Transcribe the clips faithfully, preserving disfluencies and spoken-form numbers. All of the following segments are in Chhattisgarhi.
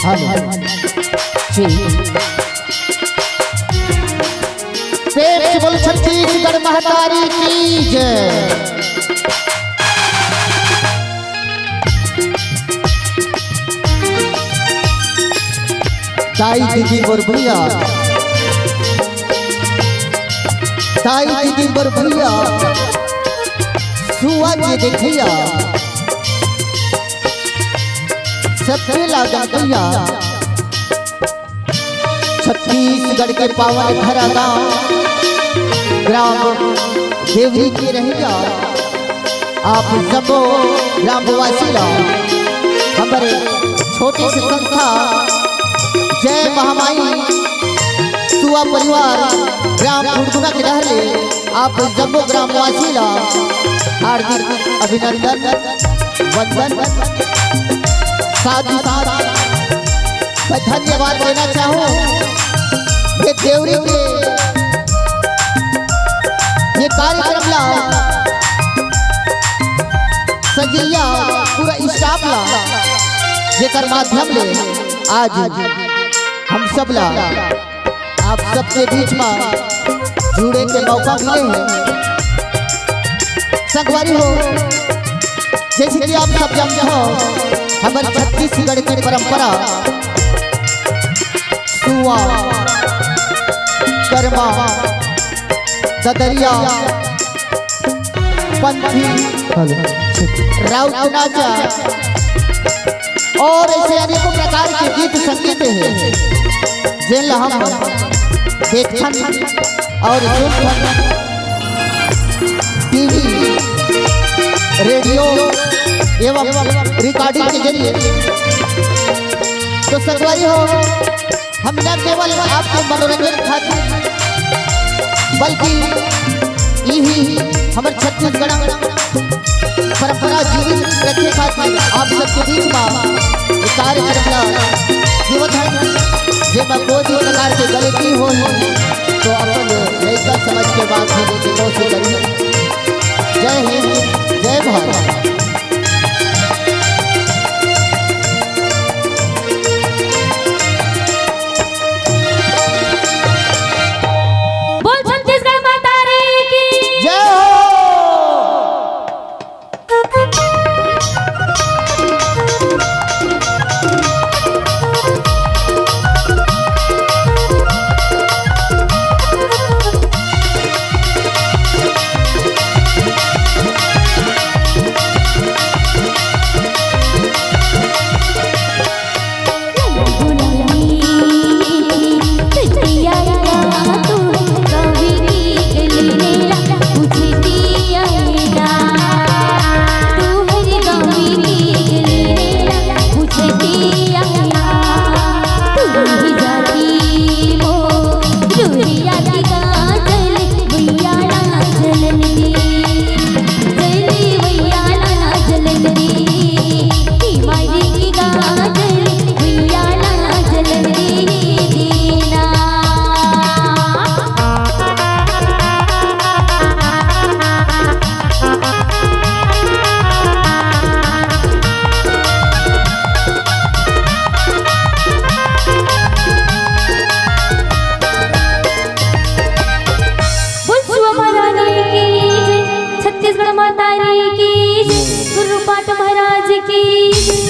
हेलो। जी। प्रेम से बोल छत्तीसगढ़ महतारी की जय। दाई दीदी मोर भैया, दाई दीदी मोर भैया, सुआ के देखिया, सबके लागल भैया। छत्तीसगढ़ के पावन धरा गांव, ग्राम देवरी के रहइया, आप सबो ग्रामवासी ला हमर छोटी सी संस्था जय महामाई सुआ परिवार ग्राम फुटबुना के डहर ले आप सबो ग्रामवासी ला हार्दिक अभिनंदन, वंदन। साथ ही साथ मैं धन्यवाद देना चाहूँ ये देवरी के ये कार्यक्रम ला सजइया पूरा स्टाफ ला, जेकर माध्यम ले आज हम सब ला आप सबके बीच मा जुड़े के मौका मिले हे। संगवारी हो, जैसे कि आप सब जानते हो, हमर छत्तीसगढ़ के परंपरा सुआ, करमा, ददरिया, पंथी, हेलो, ठीक। राउत नाचा और ऐसे अनेकों प्रकार के गीत संगीत हे, जेन ला हम देखथन और सुनथन टीवी, रेडियो एवं रिकॉर्डिंग के जरिए। तो संगवारी हो, हम न केवल आपके मनोरंजन खातिर, बल्कि यही हमर छत्तीसगढ़ परंपरा जीवित रखे खातिर आप सबके बीच मा ये कार्यक्रम ला जीवत है। जेमा कोई भी प्रकार के गलती हो तो अपन लइका समझ के बात बोले के कोशिश करिए। जय हिंद, जय भारत। बोल छत्तीसगढ़ महतारी की जय हो। बोल सुआ महारानी की जय, छत्तीसगढ़ महतारी की जय, गुरु पाठ महाराज की जय।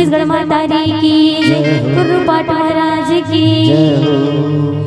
छत्तीसगढ़ माता दी की, गुरु पाठ महाराज की।